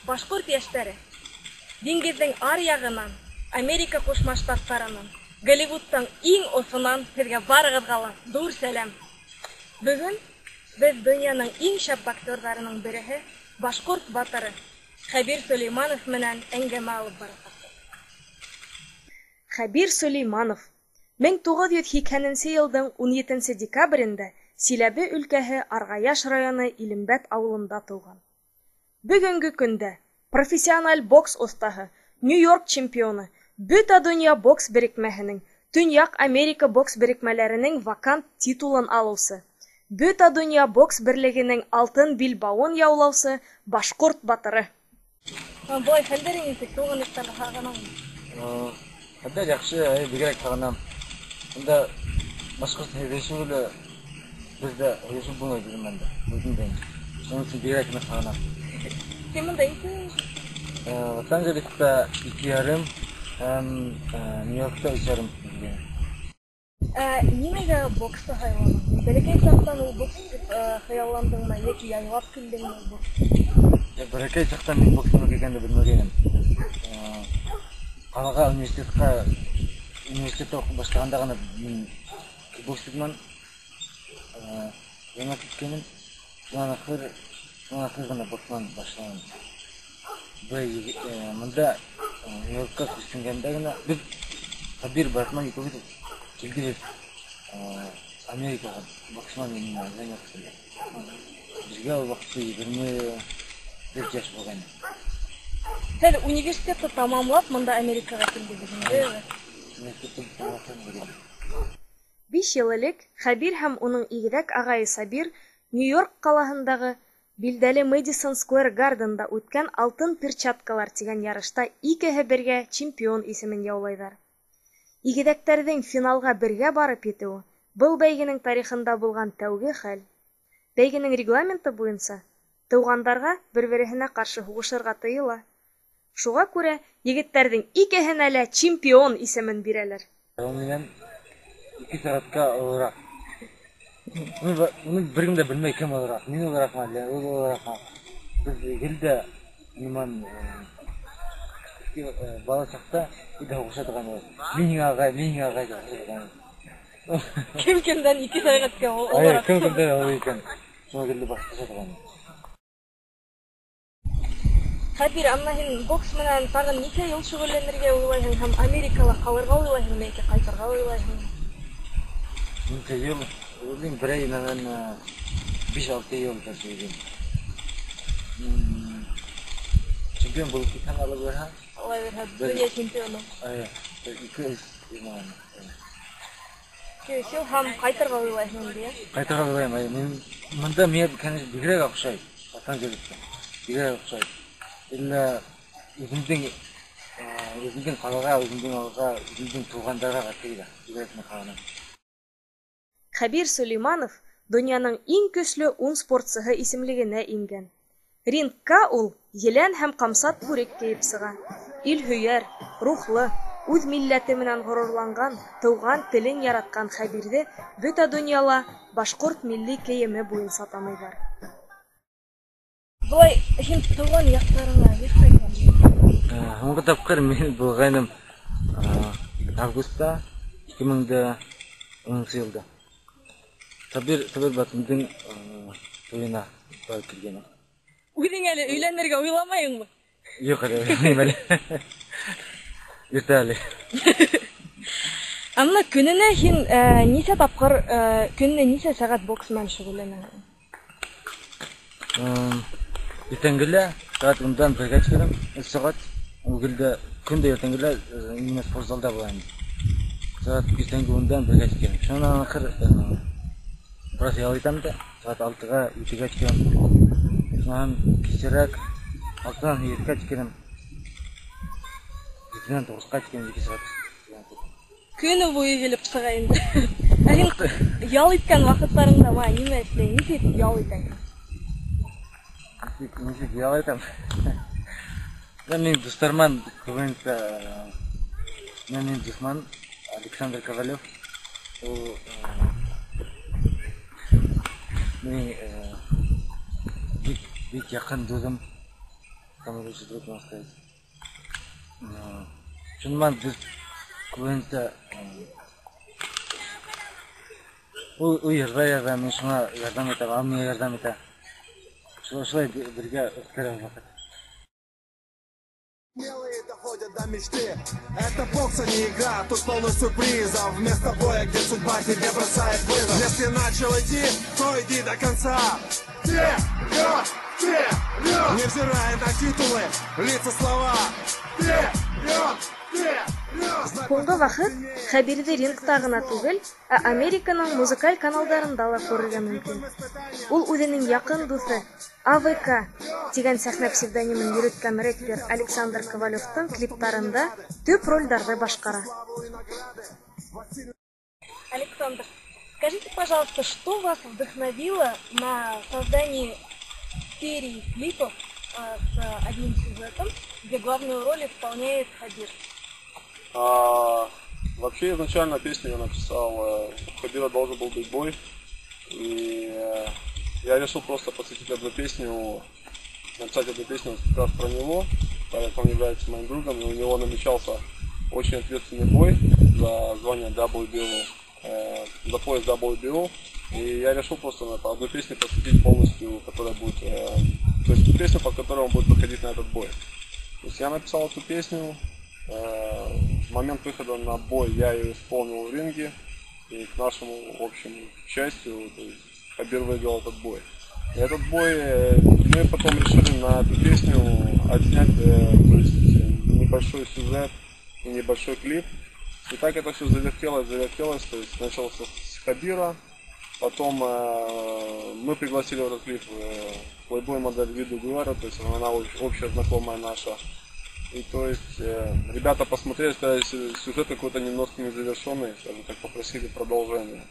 Башҡорт йәштәре! Диңгеҙҙең аръяғынан, Америка Ҡушма Штаттарынан, Голливудтың иң осонан һеҙгә барығыҙға ла ҙур сәләм! Бөгөн беҙ донъяның иң шәп боксерҙарының береһе, башҡорт батыры Хәбир Сөләймәнов менән әңгәмә алып барасаҡбыҙ. Хәбир Сөләймәнов 1980 йылдың 17 декабрендә Силәбе өлкәһе Арғаяш районы Илембәт ауылында тыуған. Бөгөнгө көндә профессиональ бокс оҫтаһы, Нью-Йорк чемпионы, Бөтә донъя бокс берекмәһенең, Төньяҡ Америка бокс берекмәләренең вакант титулын алыусы, Бөтә донъя бокс берлегенең алтын билбауын яулаусы башҡорт батыры. Былай хәлдәрең нисек? Тыуған яҡтарҙы һағынаңмы? Хәлдәр яҡшы, әй, бигерәк һағынам. Унда башҡорт һөйләшеүе лә беҙҙә һөйләшеп булмай беҙҙең менән дә, үҙем дә инде. Шуның өсөн бигерәк ныҡ һағынам. Һин бында нисә йыл йәшәйһең? Лос-Анджелеста 2,5 һәм Нью-Йоркта 3,5 йыл. Ә нимәгә боксты һайланың? Бәләкәй саҡтан ул бокс тип хыялландыңмы йәки яйлап килдеңме ул бокс? Бәләкәй саҡтан мин бокс нимә икәнен белмәгәйнем. Ҡалаға университетта уҡый башлағанда ғына мин кикбоксинг менән заниматься иткәйнем. Шунан ахыр ғына бокс менән башланым. Бында Нью-Йоркка күсенгәндә генә беҙ Хәбир Братман икәүбеҙ килдебеҙ Америкаға бокс менән заниматься итергә. Беҙгә ул ваҡытта 24 йәш булғайны. Һеҙ университетты тамамлап бында Америкаға килдегеҙ инде? Университетты тамамлап килдек. 5 йыл элек Хәбир һәм уның игеҙәк ағайы Сабир Нью-Йорк ҡалаһындағы билдәле Мэдисон Сквер Гарденда үткән Алтын перчаткалар тигән ярышта икеһе бергә чемпион исемен яулайҙар. Игеҙәктәрҙең финалға бергә барып етеүе был бәйгенең тарихында булған тәүге хәл. Бәйгенең регламенты буйынса тыуғандарға бер-береһенә ҡаршы һуғышырға тыйыла. Шуға күрә егеттәрҙең икеһенә лә чемпион исемен бирәләр. Ул минән 2 сәғәткә олораҡ. Уны бер кем дә белмәй, кем олораҡ. Мин олораҡмы, әллә ул олораҡмы. Беҙ гел дә уның бала саҡта өйҙә һуғыша торған булабыҙ. Мин һиңә ағай, мин һиңә ағай тип һуғыша торған. Кем кемдән 2 сәғәткә олораҡ? Кем кемдән оло икән? Шуға гел дә башлаша торған. Хәбир, әммә һин бокс менән тағын нисә йыл шөғөлләнергә уйлайһың һәм Америкала ҡалырға уйлайһыңмы йәки ҡайтырға уйлайһыңмы? Нисә йыл? Уйлайым, берәй, наверное, биш-алты йыл бер уйлайым. Чемпион булып китһәң, ала бирһәң. Ала бирһәң, донъя чемпионы. Әйе, бер ике-өс йыл, наверное. 2-3 йыл һәм ҡайтырға уйлайһың инде, йә? Ҡайтырға уйлайым, әйе. Мин бында миңә, конечно, бигерәк оҡшай. Лос-Анджелеста бигерәк оҡшай. Иллә үҙемдең ҡалаға, үҙемдең ауылға, үҙемдең туғандарға ҡайтырға бигерәк ныҡ һағынам. Хәбир Сөләймәнов донъяның иң көслө 10 спортсыһы исемлегенә ингән. Рингка ул елән һәм ҡамсат бүрек кейеп сыға. Илһөйәр, рухлы, үҙ милләте менән ғорурланған, тыуған телен яратҡан Хәбирҙе бөтә донъяла башҡорт милли кейеме буйынса таныйҙар. Былай, һин тыуған яҡтарыңа йыш ҡайтамы? Һуңғы тапҡыр мин булғайным, августта, ике мең дә унынсы йылда. Сабир батымдың туйына барып килгәнем. Үҙең әле өйләнергә уйламайһыңмы? Юҡ, әле уйламайым әле. Иртә әле. Ә бына көнөнә һин, нисә тапҡыр, көнөнә нисә сәғәт бокс менән шөғөлләнәһең? Иртәнгелә сәғәт ундан бергә тиклем, өс сәғәт. Ул гел дә, көн дә иртәнгелә, именно спортзалда була инде. Сәғәт иртәнге ундан бергә тиклем. Шунан ахыр, бераз ял итәм дә, сәғәт алтыға, етегә тиклем. Шунан кисерәк, алтынан етегә тиклем. Етенән туғыҙға тиклем, ике сәғәт. Көнө буйы килеп сыға инде. Ә һин ял иткән ваҡыттарыңда ма нимә эшләйһең? Нисек ял итәһең? Нисек ял итәм? Мин дуҫтарыман күбенсә, минең дуҫман Александр Ковалев. Ул, минең, бик, бик яҡын дуҫым. Самый лучший друг, можно сказать. Шуның беҙ күбенсә ул йырҙа яҙа, мин шуңа ярҙам итәм, ул миңә ярҙам итә. Шулай бергә үткәрәбеҙ ваҡыт. Смелые доходят до мечты. Это бокс, а не игра, тут полно сюрпризов. Вместо боя, где судьба тебе бросает вызов. Если начал идти, то иди до конца. Вперед, вперед! Невзирая на титулы, лица, слова. Вперед, вперед! Һуңғы ваҡыт Хәбирҙе рингта ғына түгел, ә Американың музыкаль каналдарында ла күрергә мөмкин. Ул үҙенең яҡын дуҫы АВК тигән сәхнә псевдонимын йөрөткән рэпер Александр Ковалевтың клиптарында төп ролдәрҙе башҡара. Александр, скажите, пожалуйста, что вас вдохновило на создание серии клипов с одним сюжетом, где главную роль исполняет Хабир? Вообще изначально песню я написал, у Хабира должен был быть бой, и я решил просто посвятить одну песню, написать одну песню как раз про него, так как он является моим другом, и у него намечался очень ответственный бой за звание WBO, за пояс WBO, и я решил просто на одну песню посвятить полностью, которая будет, то есть песню, под которую он будет выходить на этот бой. То есть я написал эту песню. В момент выхода на бой я ее исполнил в ринге, и к нашему общему счастью, то есть Хабир выиграл этот бой. И этот бой мы потом решили на эту песню отснять, то есть небольшой сюжет и небольшой клип. И так это все завертелось, завертелось, то есть начался с Хабира, потом мы пригласили в этот клип плейбой модель Виду Гуэра, то есть она общая знакомая наша. И то есть ребята посмотрели, сказали, сюжет какой-то немножко незавершенный, скажем так, попросили продолжение.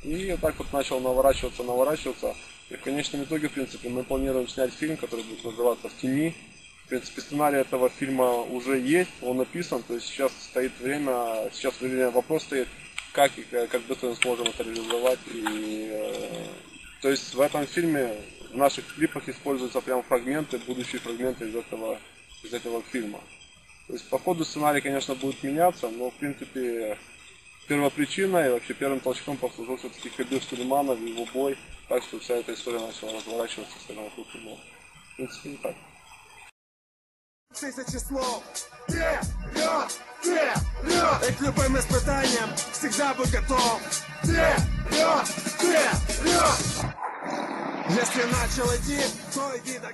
И вот так вот начал наворачиваться, наворачиваться. И в конечном итоге, в принципе, мы планируем снять фильм, который будет называться «В тени». В принципе, сценарий этого фильма уже есть, он написан, то есть сейчас стоит время, сейчас время вопрос стоит, как и как быстро мы сможем это реализовать. И, то есть в этом фильме, в наших клипах используются прям фрагменты, будущие фрагменты из этого фильма. То есть по ходу сценарий, конечно, будет меняться, но в принципе первопричиной и вообще первым толчком послужил все-таки Хабир Сулейманов и его бой, так что вся эта история начала разворачиваться с вокруг него. В принципе, не так. Тысячи слов. Вперед! Вперед! И к любым испытаниям всегда будь готов. Вперед! Вперед! Если начал идти, то иди до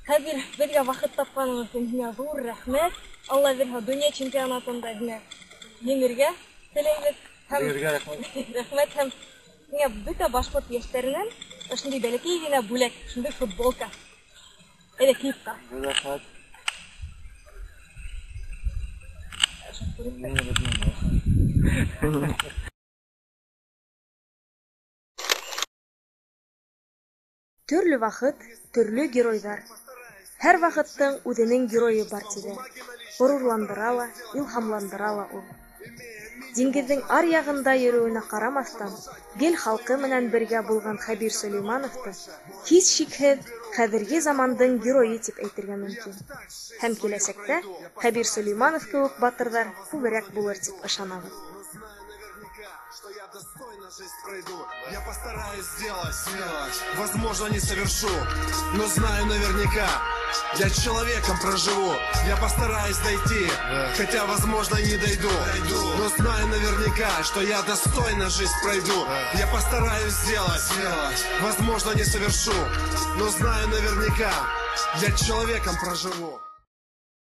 Хәбир, беҙгә ваҡыт тапҡанығыҙ өсөн һиңә ҙур рәхмәт. Алла бирһә, донъя чемпионатында һиңә еңергә теләйбеҙ. Һәм Еңергә рәхмәт. Рәхмәт һәм һиңә бөтә башҡорт йәштәренән ошондай бәләкәй генә бүләк, шундай футболка. Әйҙә кейеп ҡара. Рәхмәт. Төрлө ваҡыт, төрлө геройҙар. Һәр ваҡыттың үҙенең геройы бар тиҙәр. Ғорурландыра ла, илһамландыра ла ул. Диңгеҙҙең ар яғында йөрөүенә ҡарамаҫтан, гел халҡы менән бергә булған Хәбир Сөләймәновты һис шикһеҙ хәҙерге замандың геройы тип әйтергә мөмкин. Һәм киләсәктә Хәбир Сөләймәнов кеүек батырҙар күберәк булыр тип ышанабыҙ. Что я достойно жизнь пройду. Я постараюсь сделать смело, возможно, не совершу, но знаю наверняка, я человеком проживу. Я постараюсь дойти, хотя, возможно, не дойду, но знаю наверняка, что я достойно жизнь пройду. Я постараюсь сделать смело, возможно, не совершу, но знаю наверняка, я человеком проживу.